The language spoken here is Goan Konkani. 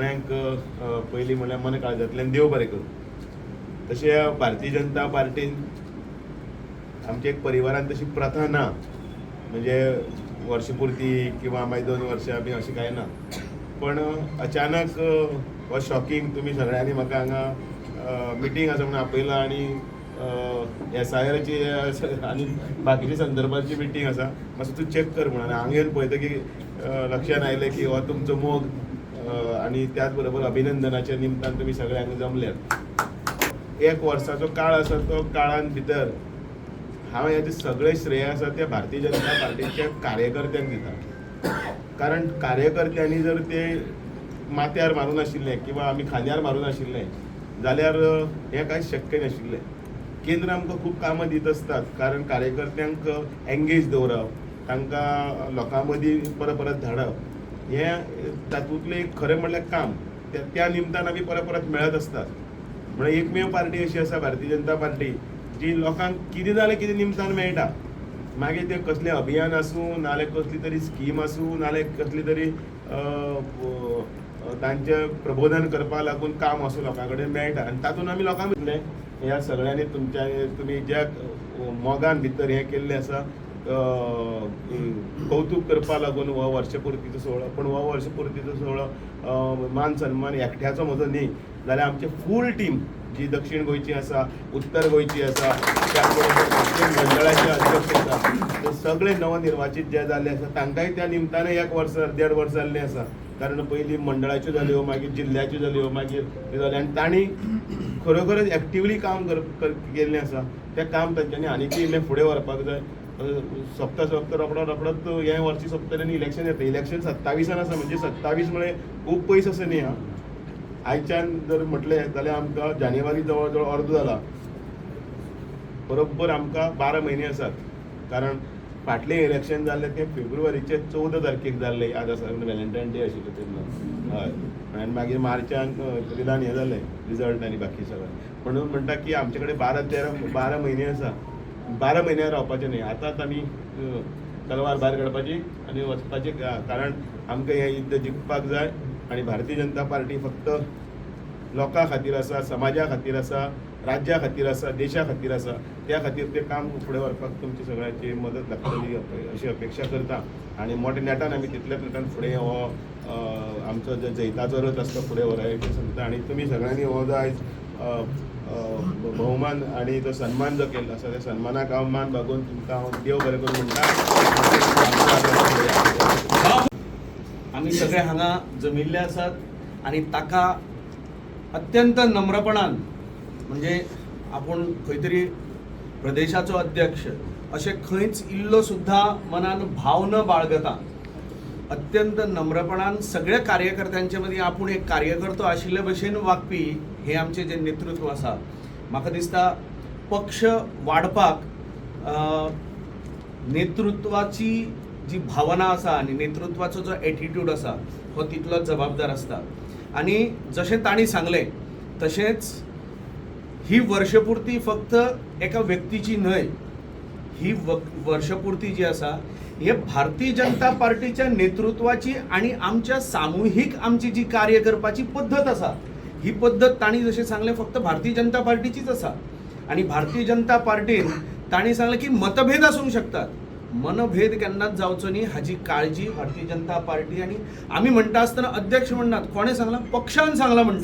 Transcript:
सगळ्यांक पयलीं म्हणल्यार मन काळजांतल्यान देव बरें करूं. तशें भारतीय जनता पार्टीन आमच्या एक परिवारान तशी प्रथा ना, म्हणजे वर्षपूर्ती किंवा मागीर 2 वर्सां बी अशें कांय ना. पण अचानक हो शॉकिंग तुमी सगळ्यांनी म्हाका हांगा मिटींग आसा म्हणून आपयला आनी एसआयआराची आनी बाकीच्या संदर्भाची मिटींग आसा, मातसो तूं चॅक कर म्हणून. आनी हांगा येवन पळयता की लक्षान आयलें की हो तुमचो मोग आनी त्याच बरोबर अभिनंदनाच्या निमतान तुमी सगळे हांगा जमल्यात. एक वर्साचो काळ आसा, तो काळान भितर हांव हेजें सगळें श्रेय आसा तें भारतीय जनता पार्टीच्या कार्यकर्त्यांक दिता, कारण कार्यकर्त्यांनी जर ते माथ्यार मारूं नाशिल्लें किंवा आमी खांद्यार मारूं नाशिल्लें जाल्यार हें कांय शक्य नाशिल्लें. केंद्र आमकां खूब कामां दित आसतात, कारण कार्यकर्त्यांक एंगेज दवरप, तांकां लोकां मदीं परत परत धाडप हें तातूंतलें एक खरें म्हणल्यार काम. त्या निमतान आमी परत परत मेळत आसतात. म्हणल्यार एकमेव पार्टी अशी आसा भारतीय जनता पार्टी जी लोकांक कितें जाल्यार कितें निमतान मेळटा. मागीर तें कसलें अभियान आसूं, नाल्यार कसली तरी स्कीम आसूं, नाल्यार कसली तरी तांचें प्रबोधन करपाक लागून काम आसूं, लोकां कडेन मेळटा आनी तातूंत आमी लोकांक भितरलें ह्या सगळ्यांनी तुमच्या तुमी ज्या मोगान भितर हें केल्लें आसा, कौतूक करपाक लागून हो वर्षपुर्तीचो सुवाळो. पूण हो वर्षपुर्तीचो सुवाळो मान सन्मान एकट्याचो म्हजो न्ही, जाल्यार आमची फूल टीम जी दक्षीण गोंयची आसा, उत्तर गोंयची आसा, त्याच बरोबर पश्चिम मंडळाचे अध्यक्ष आसा, ते सगळे नवनिर्वाचित जे जाल्ले आसा तांकांय त्या निमतान एक वर्स देड वर्स जाल्लें आसा, कारण पयलीं मंडळाच्यो जाल्यो, मागीर जिल्ल्याच्यो जाल्यो, मागीर ते जालें आनी तांणी खरोखरच एक्टिवली काम केल्लें आसा. तें काम तांच्यांनी आनीकय इल्लें फुडें व्हरपाक जाय. सोंपता सोंपता रोखडो रोखडोच हें वर्स सोंपतलें आनी इलेक्शन येता. इलेक्शन 27 आसा, म्हणजे 27 म्हळ्यार खूब पयस आसा न्ही. हा, आयच्यान जर म्हटलें जाल्यार आमकां जानेवारी जवळ जवळ अर्दो जाला, बरोबर आमकां 12 म्हयने आसात, कारण फाटलें इलेक्शन जाल्लें तें फेब्रुवारीचे 14 तारखेक जाल्लें, याद आसा, व्हॅलेंटायन डे आशिल्लो तेन्ना. हय, आनी मागीर मार्चान एप्रिलान हें जालें रिजल्ट आनी बाकी सगळें. म्हणून म्हणटा की आमचे कडेन 12 13 12 म्हयने आसा. 12 म्हयने रावपाचें न्ही, आतांच आमी तलवार भायर काडपाची आनी वचपाचें, कारण आमकां हें युद्ध जिखपाक जाय. आनी भारतीय जनता पार्टी फक्त लोकां खातीर आसा, समाजा खातीर आसा, राज्या खातीर आसा, देशा खातीर आसा. त्या खातीर तें काम फुडें व्हरपाक तुमची सगळ्यांची मदत लागतली अशी अपेक्षा करता. आनी मोठ्या नेटान आमी तितल्याच नेटान फुडें हो आमचो जो जैताचो रथ आसता फुडें व्हरप सांगता. आनी तुमी सगळ्यांनी हो जो आयज अ, अ, भोवमान आनी जो सन्मान जो केल्लो आसा, त्या सन्मानाक हांव मान बागोवन तुमकां हांव देव बरें करूं म्हणटा. आमी सगळे हांगा जमिल्ले आसात आनी ताका अत्यंत नम्रपणान, म्हणजे आपूण खंय तरी प्रदेशाचो अध्यक्ष अशें खंयच इल्लो सुद्दां मनान भाव न बाळगता, अत्यंत नम्रपणान सगळ्या कार्यकर्त्यांचे मदीं आपूण एक कार्यकर्तो आशिल्ले भशेन वागपी हे आमचें जें नेतृत्व आसा, म्हाका दिसता पक्ष वाडपाक नेतृत्वाची जी भावना आसा आनी नेतृत्वाचो जो एटिट्यूड आसा हो तितलोच जबाबदार आसता. आनी जशें तांणी सांगलें तशेंच ही वर्षपूर्ती फक्त एका व्यक्तीची न्हय, ही वर्षपूर्ती जी आसा हे भारतीय जनता पार्टीच्या नेतृत्वाची आनी आमच्या सामुहीक आमची जी कार्य करपाची पद्दत आसा, ही पद्दत तांणी जशें सांगलें फक्त भारतीय जनता पार्टीचीच आसा. आनी भारतीय जनता पार्टीन तांणी सांगलें की मतभेद आसूंक शकतात, मनभेद केन्नाच जावचो न्ही हाजी काळजी भारतीय जनता पार्टी. आनी आमी म्हणटा आसतना अध्यक्ष म्हणनात, कोणें सांगलां? पक्षान सांगलां म्हणटा.